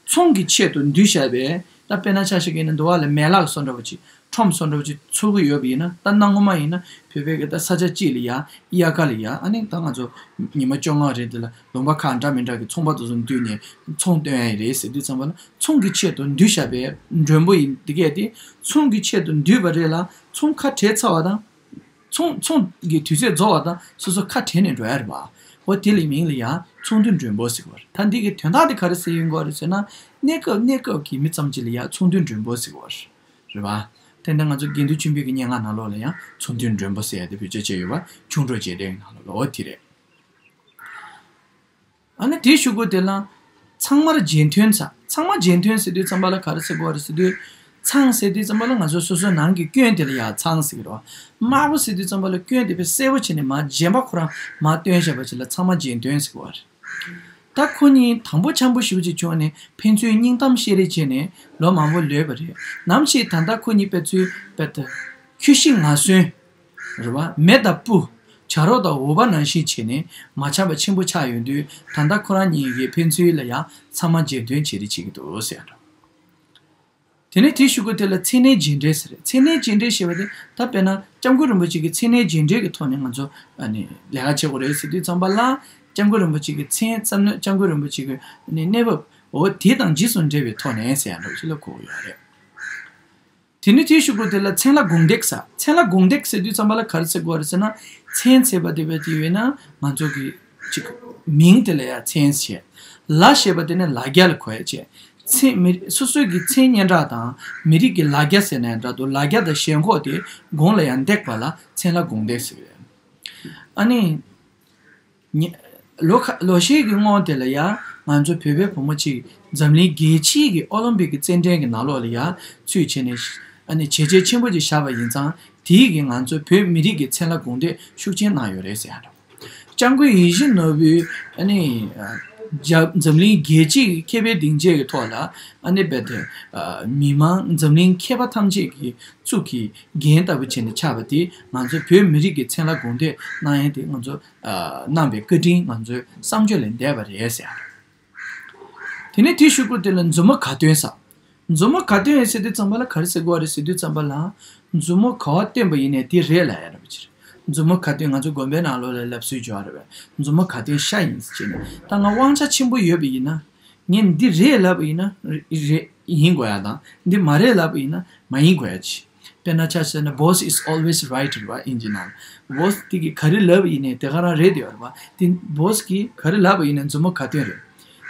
ཚོང་གི་ཆེད་དུ་འདུས་བྱས་པའི། ད་དཔེར་ན་ཆ་བཞག་གི་ན་འདུལ་བ་ལ་མེ་ལག་བཟོ་འདྲ་བོ་ཅིག་ཁྲོམ་བཟོ་འདྲ་བོ་ཅིག་འཚོལ་གི་ཡོད་པ་ཡིན་ན། ད་གནའ་སྔོན་མ་ཡིན་ན་བོད་པའི་གི་ད་ས་ཆ་གཅིག་ལ་ཡ་དབྱར་ཁ་ལ་ཡ་ཨ་ནི་ད་ང་ཚོ་ཉི་མ་བཅོ་ལྔ་རེ་དེ་ལ་ལུང་པ་ཁག་འདྲ་མི་འདྲ་གི་ཚོང་པ་དེ་ཚོ་འདུས་ནས་ཚོང་སྟོན་ཡ་ཡི་རེད་ཟེར་དུས་ཙམ་པ་ལ་ཚོང་གི་ཆེད་དུ་འདུས་བྱས་པའི་མགྲོན་པོ་ཡིན། དེ་གས་དེ་ཚོང་གི་ཆེད་དུ་འདུས་པ་རེད་ལ། ཚོང་ཁ་བྲལ་ཚར་བ་དང་། ཚོང་ཚོང་གི་དུས་ཚོད་རྫོགས་པ་དང་སོ་སོ་ཁ་བྲལ་ནས་འགྲོ་ཡ་རེད་པ། འོ་དེ་ལ་མིང་ལ་ཡང་ཚོང་དོན་མགྲོན་པོ་ཟེར་གི་ཡོད་རེད། ད་འདི་གི་དོན་དག་དེ་ག་རེ་ཟེར་ཡོང་གི་ཡོད་རེད་ཟེར་ན། གནས་སྐབས་གནས་སྐབས་ཀྱི་མི་ཙམ་ཅིག་ལ་ཡང་ཚོང་དོན་མགྲོན་པོ་ཟེར་གི་ཡོད་རེད། རེད་པ། དེ་འདྲ་ང་ཚོ་དགེ་འདུན་ཆོས་འཕེལ་གྱི་སྙན་ངག་ནང་ལོགས་ལ་ཡང་ཚོང་དོན་མགྲོན་པོ་ཟེར་ཡ་དེ་བེད་སྤྱོད་བྱས་ཡོད་པ། ཁྱུང་འབྲོག་རྗེས་དྲན་གྱི་ནང་ལོགས་ལ། འོ་དེ་རེད། ཨ་ནི་དེའི་གཞུག་གུ་དེ་ལ་ཚང་མར་རྗེས་མཐུན་ཟེར། ཚང་མ་རྗེས་མཐུན་ཟེར་དུས་ཙམ་པ་ལ་ག་རེ་ཟེར་དགོས་རེད་ཟེར་དུས། ཚང་ཟེར་དུས་ཙམ་པ་ལ་ང་ཚོ་སོ་སོའི་ནང་གི་སྐྱོན་དེ་ལ་ཡང་ཚང་ཟེར་གི་རེད། དམར་པོ་ཟེར་དུས་ཙམ་པ་ལ་སྐྱོན་དེ་དཔེ་གསལ་པོ་བྱས་ནས་མར་རྗེན་པ་ཁོ་རང་མར་སྟོན་བཞག་པ་ཅིག་ལ་ཚང་མ་རྗེས་མཐུན་ཟེར་གི་རེད། ད་ཁོ་གཉིས་དང་པོ་འཆམ་པོ་ཞེ་པོ་ཅིག་བྱུང་ནས་ཕན་ཚུན་སྙིང་གཏམ་བཤད་རེས་བྱས་ནས་ལོ་མང་པོ་ལོས་པ་རེད། ནམ་ཞིག་ད་ལྟ་ཁོ་གཉིས་དཔེ་ཚུལ་དཔེ་ད་ཁྱོད་ཤི་ང་གསོན། རེད་བ། མེ་དང་སྤུ། བྱ་རོག་དང་འུག་པ་ནང་བཞིན་བྱས་ནས་མ་འཆམ་པ་ཆེན་པོ་ཆགས་ཡོང་དུས། ད་ལྟ་ཁོ་རང་གཉིས་ཀྱི་ཕན་ཚུན་ལ་ཡང་ཚང་མ་རྗེས་མཐུན་བྱེད་རེས་བྱེད་ཀྱི་འདུག་ཟེར་ཡ་འདྲ། དེ་ནས་དེའི་གཞུག་གུ་དེ་ལ་མཚན་གནས་རྗེས་འབྲེལ་ཟེར། མཚན་གནས་རྗེས་འབྲེལ་ཞེས་པ་དེ་ད་དཔེར་ན་སྐྱབས་མགོན་རིན་པོ་ཆེ་གི་མཚན་གནས་རྗེས་འབྲེལ་གྱི་ཐོག་ནས་ང་ཚོ་ཨ་ནི་ལས་ཀ་བྱེད་དགོས་རེད་ཟེར་དུས་ཙམ་པ་ལ། སྐྱབས་མགོན་རིན་པོ་ཆེ་གི་མཚན་བསམ་མནོ། སྐྱབས་མགོན་རིན་པོ་ཆེ་གི་ཨ་ནི་གནས་བབ། འོ་དེ་དང་རྗེས་སུ་འབྲེལ་བའི་ཐོག་ནས་ཟེར་ཡ་འདྲ་བོ་ཞིག་ལ་གོ་གི་ཡོད་རེད། དེ་ནས་དེའི་གཞུག་གུ་དེ་ལ་མཚན་ལ་དགོངས་འདེགས་ཟེར། མཚན་ལ་དགོངས་འདེགས་ཟེར་དུས་ཙམ་པ་ལ་ག་རེ་ཟེར་དགོས་རེད་ཟེར་ན། མཚན་ཟེར་བ་དེ་བས་དེ་ཡོད་ན་ང་ཚོ་གི་ཅིག་མིང་དེ་ལ་ཡང་མཚན་ཟེར། ལ་ཞེས་པ་དེ་ནི་ལ་རྒྱ་ལ་གོ་ཡ་བྱས། མཚན་མི་སོ་སོའི་གི་མཚན་སྙན་གྲགས་དང་མི་རིགས་ཀྱི་ལ་རྒྱ་ཟེར་ན་ཡང་འདྲ་འདུག་ལ་རྒྱ་དང་ཞེན་ཁོག་དེ་དགོངས་ལ་ཡང་འདེགས་པ་ལ་མཚན་ལ་དགོངས་འདེགས་ཟེར་གི་རེད། ཨ་ནི། ཉེ་ལོ་ཁ་ལོ་ཤས་ཀྱི་སྔོན་དེ་ལ་ཡང་ང་ཚོ་བོད་པའི་བུ་མོ་གཅིག་འཛམ་གླིང་རྒྱལ་སྤྱིའི་གི་ཨོ་ལིམ་པིག་གི་རྩེད་འགྲན་གྱི་ནང་ལོགས་ལ་ཡང་ཚུད་བྱས་ནས་ཨ་ནི་བྱས་རྗེས་ཆེན་པོ་ཅིག་བཞག་པ་ཡིན་ཙང་། དེའི་གི་ང་ཚོ་བོད་མི་རིགས་ཀྱི་མཚན་ལ་དགོངས་འདེགས་ཤུགས་ཆེན་གནང་ཡོད་རེད་ཟེར་ཡ་འདྲ། སྐྱབས་མགོན་ཡིད་བཞིན་ནོར་བུའི་ཨ་ནི་རྒྱ་འཛམ་གླིང་རྒྱལ་སྤྱིའི་མཁས་པའི་སྡིངས་ཆའི་གི་ཐོག་ལ་ཨ་ནི་རྦད་དེ་མི་མང་འཛམ་གླིང་མཁས་པ་ཐམས་ཅད་ཀྱི་གཙུག་གི་རྒྱན་ལྟ་བུ་བྱས་ནས་ཆགས་པ་དེ་ང་ཚོ་བོད་མི་རིགས་ཀྱི་མཚན་ལ་དགོངས་འདེགས་གནང་ཡ་དེ་ང་ཚོ། གནང་བའི་བཀའ་དྲིན་ང་ཚོའི་བསམ་བརྗོད་ལས་འདས་པ་རེད་ཟེར། དེ་ནས་དེའི་གཞུག་གུ་དེ་ལ་མཛུབ་མོ་ག་སྟོན་ཟེར། མཛུབ་མོ་ག་སྟོན་ཟེར་དུས་ཙམ་པ་ལ་ག་རེ་ཟེར་དགོས་རེད་ཟེར་དུས་ཙམ་པ་ལ། མཛུབ་མོ་ག་པར་སྟོན་པ་ཡིན་ནའི་དེ་རེད་ལབ་ཡ་འདྲ་པོ་ཅིག་རེད། མཛུབ་མོ་ག་སྟོན་ང་ཚོ་དགོན་པའི་ནང་ལོགས་ལ་ལབ་སྲོལ་ཅིག་ཡོད་རེད་པས། མཛུབ་མོ་ག་སྟོན་ཤ་ཡིན་ཟེར་ནས། ད་ང་དབང་ཆ་ཆེན་པོ་ཡོད་པ་ཡིན་ན། ངས་འདི་རེད་ལབ་པ་ཡིན་ན་རེད་ཡིན་དགོས་ཡ་དང་འདི་མ་རེད་ལབ་པ་ཡིན་ན་མ་ཡིན་དགོས་ཡ་ཅིག་དཔེར་ན་ཆ་བཞག་ན་boss is always right རེད་བ། ཨིན་ཇི་ནང་boss དེ་གིས་ག་རེ་ལབ་པ་ཡིན་ནའི་དེ་ག་རང་རེད་དེ་ཡོད་རེད་བ། དེ་boss གིས་ག་རེ་ལབ་པ་ཡིན་ན་མཛུབ་མོ་ག་སྟོན་རེད།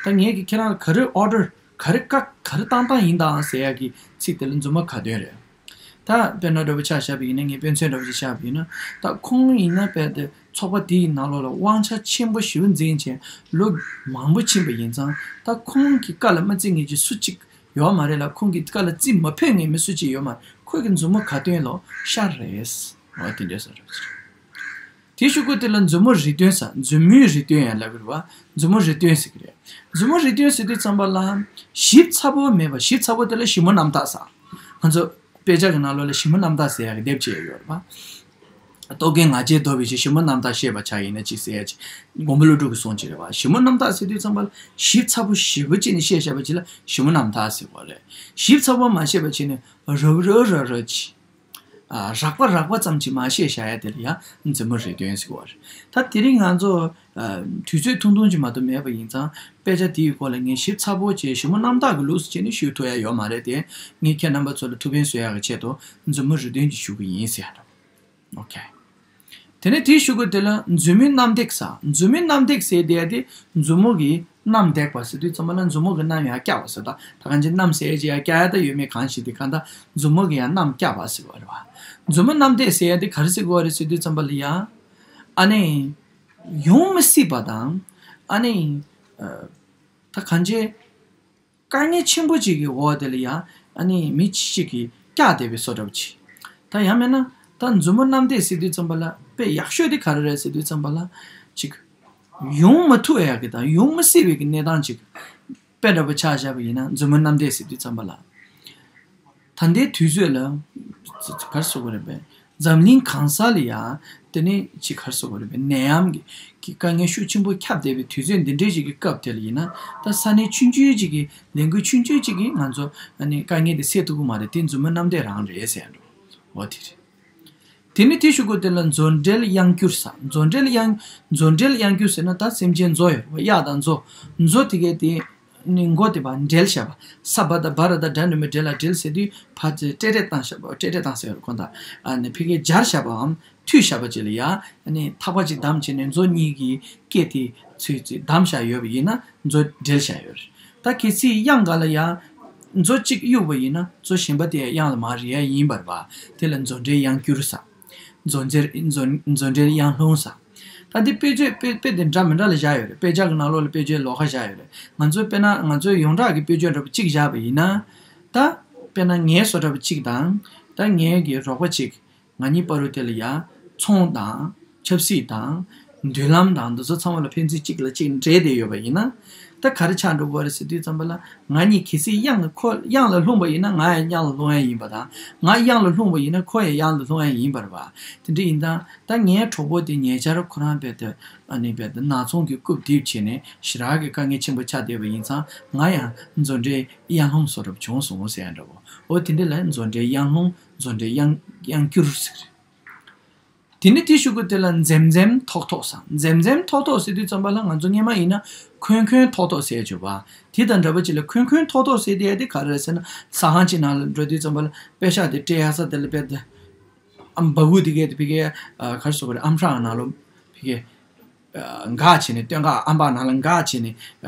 ད་ངས་ཀྱིས་ཁྱེད་རང་ལ་ག་རེ་order ག་རེ་བཀའ་ག་རེ་བཏང་བཏང་ཡིན་དང་ཟེར་ཡ་གི་ཚིག་དེ་ལ་མཛུབ་མོ་ག་སྟོན་རེད། ད་དཔེར་ན་འདྲ་པོ་ཆ་བཞག་པ་ཡིན་ན་ངས་དཔེ་མཚོན་འདྲ་པོ་ཅིག་བཞག་པ་ཡིན་ན་ད་ཁོང་ཡིན་ན་དཔེ་དེ་ཚོགས་པ་དེའི་ནང་ལོགས་ལ་དབང་ཆ་ཆེན་པོ་ཞེ་པོ་འཛིན་བྱས་ལོ་མང་པོ་ཕྱིན་པ་ཡིན་ཙང་ད་ཁོང་གི་བཀའ་ལ་མ་བརྩི་མཁན་གྱི་སུ་གཅིག་ཡོད་མ་རེད་ལ། ཁོང་གི་བཀའ་ལ་རྩིས་མ་ཕོད་མཁན་མི་སུ་གཅིག་ཡོད་མ་རེད། ཁོ་གི་མཛུབ་མོ་ག་སྟོན་ལོ་ཤར་རེད། འོ་དེ་འདྲས་སོ་རེད། དེའི་གཞུག་གུ་དེ་ལ་མཛུབ་མོ་རི་སྟོན་ཟེར། མཛུབ་མོའི་རི་སྟོན་ཡང་ལབ་ཀྱི་རེད་བ། མཛུབ་མོ་རི་སྟོན་ཟེར་གྱི་རེད། མཛུབ་མོ་རི་སྟོན་ཟེར་དུས་ཙམ་པ་ལ་ཞིབ་ཚ་པོ་མེད་པ། ཞིབ་ཚ་པོ་དེ་ལ་ཞིབ་མོ་རྣམ་དག་ཟེར། ང་ཚོ་དཔེ་ཆ་གི་ནང་ལོགས་ལ་ཞིབ་མོ་རྣམ་དག་ཟེར་ཡག་གི་དེབ་ཅིག་ཡོད་རེད་བ། རྟོག་གེའི་ང་རྒྱལ་བཟློག་པའི་ཕྱིར། ཞིབ་མོ་རྣམ་དག་ཤེས་པར་བྱ་ཡིན་ན་ཅི་ཟེར་ཡ་ཅིག་མགོན་པོ་ཀླུ་སྒྲུབ་ཀྱི་གསུང་ཅིག་རེད་བ། ཞིབ་མོ་རྣམ་དག་ཟེར་དུས་ཙམ་པ་ལ་ཞིབ་ཚ་པོ་ཞེ་པོ་ཅིག་ནས་ཤེས་བཞག་པ་ཅིག་ལ་ཞིབ་མོ་རྣམ་དག་ཟེར་བ་རེད། ཞིབ་ཚ་པོ་མ་ཤེས་པ་ཅིག་ནས་རབ་རབ་རབ་རབ་ཅིག་ཨ། རགས་པ་རགས་པ་ཙམ་གྱིས་མ་ཤེས་བཞག་ཡ་དེ་ལ་ཡང་མཛུབ་མོ་རི་སྟོན་ཟེར་བ་རེད། ད་དེ་རིང་ང་ཚོ་ཨ། དུས་ཚོད་ཐུང་ཐུང་ཅིག་མ་གཏོགས་མེད་པ་ཡིན་ཙང་དཔེ་ཆ་དེའི་སྐོར་ལ་ངས་ཞིབ་ཚགས་པོ་བྱས་ཞིབ་མོ་རྣམ་དག་གི་ལུགས་སུ་བྱས་ནས་ཞུ་ཐུབ་ཡ་ཡོད་མ་རེད་དེ། ངས་ཁྱེད་རྣམ་པ་ཚོ་ལ་ཐུགས་ཕན་གསོས་ཡ་གི་ཆེད་དུ་མཛུབ་མོ་རི་སྟོན་ཅིག་ཞུ་གི་ཡིན་ཟེར་ཡ་འདྲ། ཨོ་ཁེ། དེ་ནས་དེའི་གཞུག་གུ་དེ་ལ་མཛུབ་མོའི་རྣམ་འདེགས་ཟེར། མཛུབ་མོའི་རྣམ་འདེགས་ཟེར་དེ་ཡ་དེ་མཛུབ་མོ་གི་རྣམ་འདེགས་པ་ཟེར་དུས་ཙམ་པ་ལ་མཛུབ་མོ་གི་རྣམ་ཡར་བཀྱག་པ་ཟེར། ད་ད་གང་ཅི་རྣམ་ཟེར་ཡ་ཅིག་ཡར་བཀྱག་ཡ་ད་ཡོད་མེད་གང་ཞིག་དེ་གང་ལྟར་མཛུབ་མོ་གི་ཡར་རྣམ་བཀྱག་པ་ཟེར་བ་རེད་བ། མཛུབ་མོ་རྣམ་འདེགས་ཟེར་ཡ་དེ་ག་རེ་ཟེར་དགོས་རེད་ཟེར་དུས་ཙམ་པ་ལ་ཡ། ཨ་ནི། ཡོང་མི་སྲིད་པ་དང་། ཨ་ནི། ཨ། ད་གང་ཅི། དཀའ་ངལ་ཆེན་པོ་ཅིག་གི་འོག་དེ་ལ་ཡ། ཨ་ནི་མི་གཅིག་གིས་བཀྱག་བསྡད་པའི་བཟོ་འདྲ་པོ་ཅིག་ད་ཡང་མིན་ན་ད་མཛུབ་མོ་རྣམ་འདེགས་ཟེར་དུས་ཙམ་པ་ལ་དཔེ་ཡག་ཤོས་དེ་ག་རེ་རེད་ཟེར་དུས་ཙམ་པ་ལ་ཅིག་ཡོང་མ་ཐུབ་ཡག་གི་དང་ཡོང་མི་སྲིད་པའི་གི་གནས་སྟངས་ཅིག་དཔེ་འདྲ་པོ་ཆ་བཞག་པ་ཡིན་ན་མཛུབ་མོ་རྣམ་འདེགས་ཟེར་དུས་ཙམ་པ་ལ། ད་ལྟའི་དུས་ཚོད་ལ་ག་རེ་ཟེར་དགོས་རེད་པས། འཛམ་གླིང་གང་ས་ལ་ཡ། དེ་ནས་ཅིག་ག་རེ་ཟེར་དགོས་རེད་པས། ནད་ཡམས་ཀྱི་ཀྱི་དཀའ་ངལ་ཤུགས་ཆེན་པོ་ཁྱབ་བསྡད་པའི་དུས་ཚོད་འདི་འདྲའི་ཞིག་གི་སྐབས་དེ་ལ་ཡིན་ན། ད་ས་གནས་ཆུང་ཆུང་ཅིག་གི་ལས་འགུལ་ཆུང་ཆུང་ཅིག་གིས་ང་ཚོ་ཨ་ནི་དཀའ་ངལ་དེ་སེལ་ཐུབ་ཀྱི་མ་རེད། དེ་མཛུབ་མོ་རྣམ་འདེགས་རང་རེད་ཟེར་ཡ་འགྲོ། འོ་དེ་རེད། དེ་ནས་དེའི་གཞུག་གུ་དེ་ལ་མཛོ་འབྲེལ་གཡང་སྐྱུར་ཟེར། མཛོ་འབྲེལ་གཡང་། མཛོ་འབྲེལ་གཡང་སྐྱུར་ཟེར་ན་ད་སེམས་ཅན་མཛོ་ཡོད་རེད་པ། གཡག་དང་མཛོ། མཛོ་དེ་གའི་དེ། ནི་མགོ་དེ་ཕར་འབྲེལ་བཞག་པ། ས་བ་ད་བ་ར་ད་སྒྲ་འདྲ་མི་འབྲེལ་ལ་འབྲེལ་ཟེར་དུས་ཕར་ཙེ་ཏྲེ་ཏྲེ་བཏང་བཞག་པ། ཏྲེ་ཏྲེ་བཏང་ཟེར་ཁོ་ད། ཨ་ནི་ཕ་གིར་སྦྱར་བཞག་པའམ་མཐུད་བཞག་པ་ཅིག་ལ་ཡ། ཨ་ནི་ཐག་པ་ཅིག་བསྡམས་བྱས་ནས་མཛོ་གཉིས་ཀྱི་སྐེ་དེ་ཚུར་ཙེ་བསྡམས་བཞག་ཡོད་པ་ཡིན་ན་མཛོ་འབྲེལ་བཞག་ཡོད་རེད། ད་གལ་སྲིད་གཡང་འགའ་ལ་ཡ། མཛོ་གཅིག་གཡུགས་པ་ཡིན་ན་མཛོ་གཞན་པ་དེ་གཡང་ལ་མར་རེག་ཡ་ཡིན་པ་རེད་པ། དེ་ལ་མཛོ་འབྲེལ་གཡང་སྐྱུར་ཟེར། མཛོ་འབྲེལ། མཛོ། མཛོ་འབྲེལ་གཡང་ལྷུང་ཟེར། ད་འདི་དཔེ་བརྗོད་དཔེ་དཔེ་དེ་འདྲ་མི་འདྲ་ལ་བཞག་ཡོད་རེད། དཔེ་ཆ་གི་ནང་ལོགས་ལ་དཔེ་བརྗོད་ལོགས་ཀ་བཞག་ཡོད་རེད། ང་ཚོས་དཔེར་ན་ང་ཚོས་ཡོངས་གྲགས་ཀྱི་དཔེ་བརྗོད་འདྲ་པོ་གཅིག་བཞག་པ་ཡིན་ན། ད་དཔེར་ན་ངའི་བཟོ་འདྲ་པོ་གཅིག་དང་། ད་ངའི་གི་རོགས་པ་གཅིག་ང་གཉིས་བར་དུ་དེ་ལ་ཡ། ཚོང་དང་། ཆབ་སྲིད་དང་། མདུན་ལམ་དང་འདི་ཚོ་ཚང་མ་ལ་ཕན་ཚུན་གཅིག་ལ་གཅིག་འབྲེལ་བསྡད་ཡོད་པ་ཡིན་ན། ད་ག་རེ་ཆགས་འགྲོ་གི་རེད་ཟེར་དུས་ཙམ་པ་ལ་ང་གཉིས་གལ་སྲིད་གཡང་ཁོ་གཡང་ལ་ལྷུང་པ་ཡིན་ན་ང་ཡང་གཡང་ལ་ལྷུང་ཡ་ཡིན་པ་དང་། ང་གཡང་ལ་ལྷུང་པ་ཡིན་ན་ཁོ་ཡང་གཡང་ལ་ལྷུང་ཡ་ཡིན་པ་རེད་པ། དེ་འདྲ་ཡིན་ཙང་ད་ངའི་གྲོགས་པོ་དེ་ཉེ་ཆར་ཁོ་རང་རྦད་དེ་ཨ་ནི་རྦད་དེ་ནག་ཚོང་གི་རྐུབ་རྡིབ་བྱས་ནས་ཞེ་དྲག་གི་དཀའ་ངལ་ཆེན་པོ་ཆགས་བསྡད་པ་ཡིན་ཙང་ང་ཡང་མཛོ་འབྲེལ་གཡང་ལྷུང་བཟོ་འདྲ་བྱུང་སོང་ཟེར་ཡ་འདྲ་བོ། འོ་དེ་འདྲ་ལ་མཛོ་འབྲེལ་གཡང་ལྷུང་། མཛོ་འབྲེལ་གཡང་གཡང་སྐྱུར་ཟེར། དེ་ནས་དེའི་གཞུག་གུ་དེ་ལ་འཛེམ་འཛེམ་ཐོག་ཐོག་ཟེར། འཛེམ་འཛེམ་ཐོག་ཐོག་ཟེར་དུས་ཙམ་པ་ལ་ང་ཚོ་སྔོན་མ་ཡིན་ན་འཁོན་འཁོན་ཐོག་ཐོག་ཟེར་བྱུང་བ། དེ་དང་འདྲ་པོ་ཅིག་ལ་འཁོན་འཁོན་ཐོག་ཐོག་ཟེར་དེ་ཡ་དེ་ག་རེ་རེད་ཟེར་ན། ཟ་ཁང་ཅིག་ནང་ལ་འགྲོ་དུས་ཙམ་པ་ལ་པེ་ཤག་དེ་སྤྲད་ཡ་ས་དེ་ལ་དཔེ་དེ། ཨམ་སྦ་ཁུག་དེ་གས་དེ་ཕ་གིའི་ག་རེ་ཟེར་དགོས་རེད། ཨམ་ཧྲག་ནང་ལ་ཕ་གིའི་འགག་བྱས་ནས་སྟོད་འགག་ཨམ་པ་ནང་ལ་འགག་བྱས་ནས་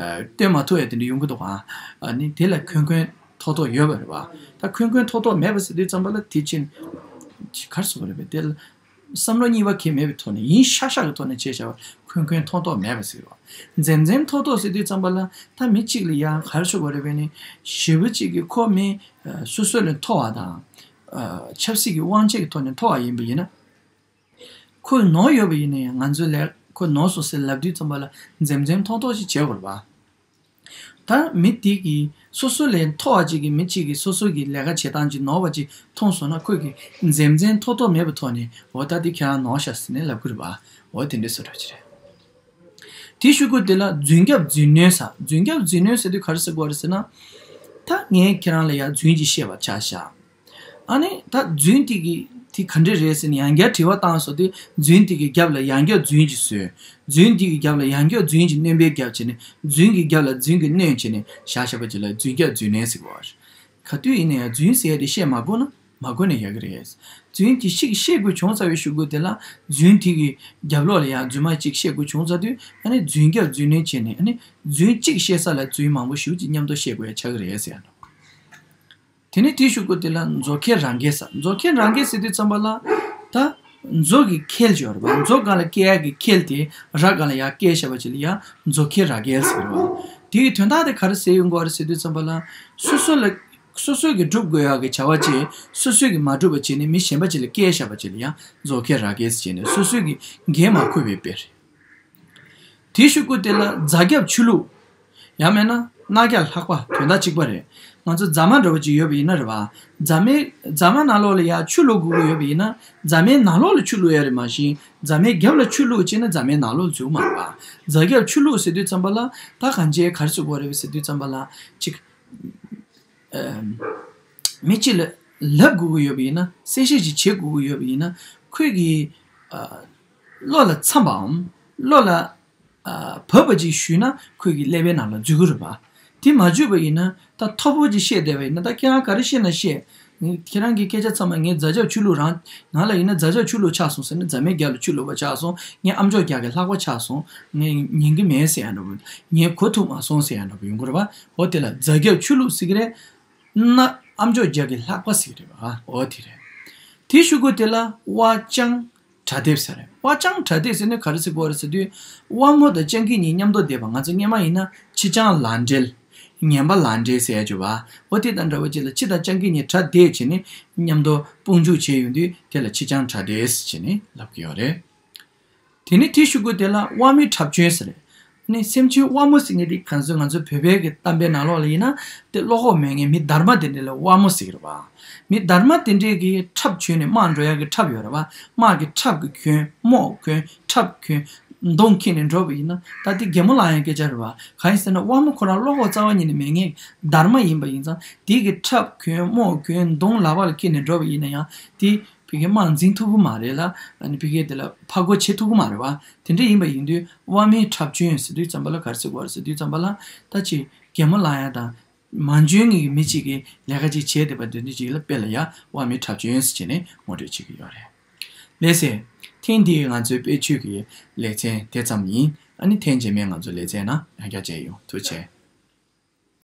སྟོན་མ་ཐུབ་ཡ་དེ་འདྲ་ཡོང་གི་འདུག་ཨ། ཨ་ནི་དེ་ལ་འཁོན་འཁོན་ཐོག་ཐོག་ཡོད་པ་རེད་བ། ད་འཁོན་འཁོན་ཐོག་ཐོག་མེད་པ་ཟེར་དུས་ཙམ་པ་ལ་དེ་ཕྱིན་ག་རེ་ཟེར་དགོས་རེད་པས། དེ་ལ་བསམ་བློ་གཉིས་པ་གང་ཡང་མེད་པའི་ཐོག་ནས་ཡིན་ཤག་ཤག་གི་ཐོག་ནས་བྱས་བཞག་པ་འཁོན་འཁོན་ཐོག་ཐོག་མེད་པ་ཟེར་བ། འཛེམ་འཛེམ་ཐོག་ཐོག་ཟེར་དུས་ཙམ་པ་ལ་ད་མི་གཅིག་ལ་ཡང་ག་རེ་ཟེར་དགོས་རེད་པས་ནི། ཞེ་པོ་གཅིག་གིས་ཁོ་མི་སོ་སོ་ལས་མཐོ་བ་དང་། ཆབ་སྲིད་ཀྱི་དབང་ཆ་གི་ཐོག་ནས་མཐོ་བ་ཡིན་པ་ཡིན་ན། ཁོས་ནོར་ཡོད་པ་ཡིན་ན་ཡང་ང་ཚོས་ལས་ཁོ་ནོར་སོང་ཟེར་ལབ་དུས་ཙམ་པ་ལ་འཛེམ་འཛེམ་ཐོག་ཐོག་ཅིག་བྱེད་དགོས་རེད་པ། ད་མི་དེ་གིས་སོ་སོ་ལས་མཐོ་བ་ཅིག་གིས་མི་གཅིག་གིས་སོ་སོ་གི་ལས་ཀ་བྱེད་སྟངས་ཅིག་ནོར་བ་ཅིག་མཐོང་སོང་ན་ཁོས་ཀྱིས་འཛེམ་འཛེམ་ཐོག་ཐོག་མེད་པའི་ཐོག་ནས་འོ་ད་དེ་ཁྱེད་རང་ནོར་ཤག་ཟེར་ནས་ལབ་ཀྱི་རེད་པ། འོ་དེ་འདྲས་བཟོ་འདྲ་ཅིག་རེད། དེའི་གཞུག་གུ་དེ་ལ་རྫུན་རྒྱབ་རྫུན་གནོན་ཟེར། རྫུན་རྒྱབ་རྫུན་གནོན་ཟེར་དུས་ག་རེ་ཟེར་དགོས་རེད་ཟེར་ན། ད་ངས་ཁྱེད་རང་ལ་ཡ་རྫུན་ཅིག་བཤད་པ་ཆ་བཞག་ཨ་ནི་ད་རྫུན་དེ་གི་དེ་ག་འདྲ་རེད་ཟེར་ནས་ཡང་བསྐྱར་དྲི་བ་བཏང་སོང་དུས། རྫུན་དེ་གི་རྒྱབ་ལ་ཡང་བསྐྱར་རྫུན་གྱིས་བཟོས། རྫུན་དེ་གི་རྒྱབ་ལ་ཡང་བསྐྱར་རྫུན་གྱིས་སྣོན་པའི་རྒྱབ་བྱས་ནས། རྫུན་གྱི་རྒྱབ་ལ་རྫུན་གྱིས་སྣོན་བྱས་ནས་བཞག་བཞག་པ་ཅིག་ལ་རྫུན་རྒྱབ་རྫུན་ལེན་ཟེར་གོ་བ་རེད། ག་དུས་ཡིན་ན་ཡང་རྫུན་ཟེར་ཡ་དེ་བཤད་མ་དགོས་ན་མ་དགོས་ན་ཡག་གི་རེད། རྫུན་དེ་ཞིག་བཤད་དགོས་བྱུང་ཚར་བའི་གཞུག་གུ་དེ་ལ། རྫུན་དེ་གི་རྒྱབ་ལོགས་ལ་ཡང་རྫུན་མ་གཅིག་བཤད་དགོས་བྱུང་ཚར་དུས། ཨ་ནི་རྫུན་རྒྱབ་རྫུན་ལེན་བྱས་ནས། ཨ་ནི་རྫུན་གཅིག་བཤད་ས་ལ་རྫུན་མང་པོ་ཞེ་པོ་ཅིག་མཉམ་དུ་བཤད་དགོས་ཡ་ཆགས་ཀྱི་རེད་ཟེར་ཡ་འདྲ། དེ་ནས་དེའི་གཞུག་གུ་དེ་ལ་མཛོ་ཁལ་ར་འགེལ་ཟེར། མཛོ་ཁལ་ར་འགེལ་ཟེར་དུས་ཙམ་པ་ལ། ད་མཛོ་གི་ཁལ་ཅིག་ཡོད་རེད་པ། མཛོ་སྒང་ལ་བཀལ་ཡག་གི་ཁལ་དེ་ར་སྒང་ལ་ཡར་བཀལ་བཞག་པ་ཅིག་ལ་ཡང་མཛོ་ཁལ་ར་འགེལ་ཟེར་བ། དེ་གི་དོན་དག་དེ་ག་རེ་ཟེར་ཡོང་གི་ཡོད་རེད་ཟེར་དུས་ཙམ་པ་ལ། སོ་སོ་ལ། སོ་སོ་གི་སྒྲུབ་དགོས་ཡག་གི་བྱ་བ་ཅིག་སོ་སོ་གི་མ་འགྲུབ་པ་བྱས་ནས་མི་གཞན་པ་ཅིག་ལ་བཀལ་བཞག་པ་ཅིག་ལ་ཡང་མཛོ་ཁལ་ར་འགེལ་ཟེར་བྱས་ནས། སོ་སོ་གི་འགན་མ་འཁུར་བའི་དཔེ་རེད། དེའི་གཞུག་གུ་དེ་ལ་རྫ་རྒྱབ་ཆུ་བླུགས། ཡང་མིན་ན་རྣ་རྒྱག་ལྷགས་པ། དོན་དག་གཅིག་པ་རེད། ང་ཚོ་རྫ་མ་འདྲ་བོ་ཅིག་ཡོད་པ་ཡིན་ན་རེད་པ། རྫ་མའི། རྫ་མ་ནང་ལོགས་ལ་ཡར་ཆུ་བླུག་དགོས་ཀྱི་ཡོད་པ་ཡིན་ན། རྫ་མའི་ནང་ལོགས་ལ་ཆུ་བླུག་ཡ་རེད། མ་གཞི་རྫ་མའི་རྒྱབ་ལ་ཆུ་བླུག་བྱས་ན་རྫ་མའི་ནང་ལོགས་ལ་འཛུལ་མ་རེད་པ། རྫ་རྒྱབ་ཆུ་བླུགས་ཟེར་དུས་ཙམ་པ་ལ། ད་གང་ཅི་ག་རེ་ཟེར་དགོས་རེད་ཟེར་དུས་ཙམ་པ་ལ། ཅིག་ཨ། མི་གཅིག་ལ་ལབ་དགོས་ཀྱི་ཡོད་པ་ཡིན་ན། གསལ་བཤད་ཅིག་བྱེད་དགོས་ཀྱི་ཡོད་པ་ཡིན་ན། ཁོས་ཀྱི། ཨ། བློ་ལ་འཚམ་པའམ། བློ་ལ། ཨ། བབ་པ་ཅིག་ཞུས་ན་ཁོས་ཀྱི་ཀླད་པའི་ནང་ལ་འཛུལ་གྱི་རེད་པ། དེ་མ་འཛུལ་བ་ཡིན་ན། ད་མཐོ་པོ་ཅིག་བཤད་བསྡད་པ་ཡིན་ན། ད་ཁྱེད་རང་ག་རེ་བཤད་ན་བཤད། ངས་ཁྱེད་རང་གི་སྐད་ཆ་ཚང་མ། ངས་རྫ་རྒྱབ་ཆུ་བླུགས། རང་ང་ལ་ཡིན་ན་རྫ་རྒྱབ་ཆུ་བླུགས་ཆགས་སོང་ཟེར་ན། རྫ་མའི་རྒྱབ་ལ་ཆུ་བླུགས་པ་ཆགས་སོང་། ངས་ཨ་མཆོག་རྒྱག་གི་ལྷགས་པ་ཆགས་སོང་། ངས་ཉན་གྱི་མེད་ཟེར་ཡ་འདྲ་བོ། ངས་གོ་ཐུབ་མ་སོང་ཟེར་ཡ་འདྲ་བོ་ཡོང་གི་རེད་པ། འོ་དེ་ལ་རྫ་རྒྱབ་ཆུ་བླུགས་ཟེར་གྱི་རེད། ན་ཨ་མཆོག་རྒྱག་གི་ལྷགས་པ་ཟེར་གྱི་རེད་པ། འོ་དེ་རེད། དེའི་གཞུག་གུ་དེ་ལ་དབའ་ལྕང་གྲ་སྡེབ་ཟེར་རེད། དབའ་ལྕང་གྲ་སྡེབ་ཟེར་ནས་ག་རེ་ཟེར་དགོས་རེད་ཟེར་དུས། དབའ་མོ་དང་ལྕང་གི་གཉིས་མཉམ་དུ་བསྡེབས་པ། ང་ཚོ་སྔོན་མ་ཡིན་ན་ཕྱི་ལྕང་ལ་འབྲེལ། ངན་པ་ལ་འབྲེལ་ཟེར་ཡ་བྱུང་བ། འོ་དེ་དང་འདྲ་བོ་ཅིག་ལ་ཕྱི་དང་ལྕང་གི་གཉིས་གྲ་སྡེབ་བྱས་ནས་མཉམ་དུ་དཔུང་འཇུག་བྱས་ཡོང་དུས། དེ་ལ་ཕྱི་ལྕང་གྲ་སྡེབ་ཟེར་བྱས་ནས་ལབ་ཀྱི་ཡོད་རེད། དེ་ནས་དེའི་གཞུག་གུ་དེ་ལ་དབའ་མོའི་འཁྲབ་སྐྱོན་ཟེར་རེད། ནི་སེམས་ཅན་དབའ་མོ་ཟེར་མཁན་དེ་གང་ཟེར། ང་ཚོ་བོད་པའི་གི་གཏམ་དཔེ་ནང་ལོགས་ལ་ཡིན་ན། དེ་བློ་ཁོག་མེད་མཁན་མི་སྡར་མ་དེ་འདྲ་ལ་དབའ་མོ་ཟེར་གྱི་རེད་པ། མི་སྡར་མ་དེ་འདྲས་ཀྱི་འཁྲབ་བྱས་ནས་དམག་འགྲོ་ཡག་གི་འཁྲབ་ཡོད་རེད་པ། དམག་གི་འཁྲབ་ཀྱི་གྱོན། རྨོག་གྱོན། འཁྲབ་གྱོན། མདུང་འཁྱེར་ནས་འགྲོ་བ་ཡིན་ན། ད་དེ་གད་མོ་ལངས་ཡག་སྐད་ཆ་རེད་པ། གང་ཡིན་ཟེར་ན། དབའ་མོ་ཁོ་རང་བློ་ཁོག་རྩ་བ་ཉིད་ནས་མེད་མཁན་སྡར་མ་ཡིན་པ་ཡིན་ཙང་། དེ་གི་འཁྲབ་གྱོན། རྨོག་གྱོན། མདུང་ལག་པ་ལ་འཁྱེར་ནས་འགྲོ་བ་ཡིན་ན་ཡང་། དེ་ཕ་གིར་དམག་འཛིང་ཐུབ་ཀྱི་མ་རེད་ལ། ཨ་ནི་ཕ་གིར་དེ་ལ་ཕར་རྒོལ་བྱེད་ཐུབ་ཀྱི་མ་རེད་པ། དེ་འདྲ་ཡིན་པ་ཡིན་དུས། དབའ་མོའི་འཁྲབ་སྐྱོན་ཟེར་དུས་ཙམ་པ་ལ་ག་རེ་ཟེར་དགོས་རེད་ཟེར་དུས་ཙམ་པ་ལ། ད་ཅིག་གད་མོ་ལངས་ཡག་དང་། མ་འཇོན་མཁན་གྱི་མི་གཅིག་གིས་ལས་ཀ་ཅིག་བྱས་བསྡད་པ་དེ་འདྲ་ཅིག་ལ་དཔེ་ལ་ཡ་དབའ་མོའི་འཁྲབ་སྐྱོན་ཟེར་བྱས་ནས་ངོ་སྤྲོད་བྱེད་ཀྱི་ཡོད་རེད། ལགས་སེ། ཐེངས་འདིའི་ང་ཚོའི་དཔེ་ཆོས་ཀྱི་ལེ་ཚན་དེ་ཙམ་ཡིན། ཨ་ནི་ཐེངས་རྗེས་མའི་ང་ཚོའི་ལེ་ཚན་ནང་ཡང་བསྐྱར་མཇལ་ཡོང་། ཐུགས་རྗེ་ཆེ།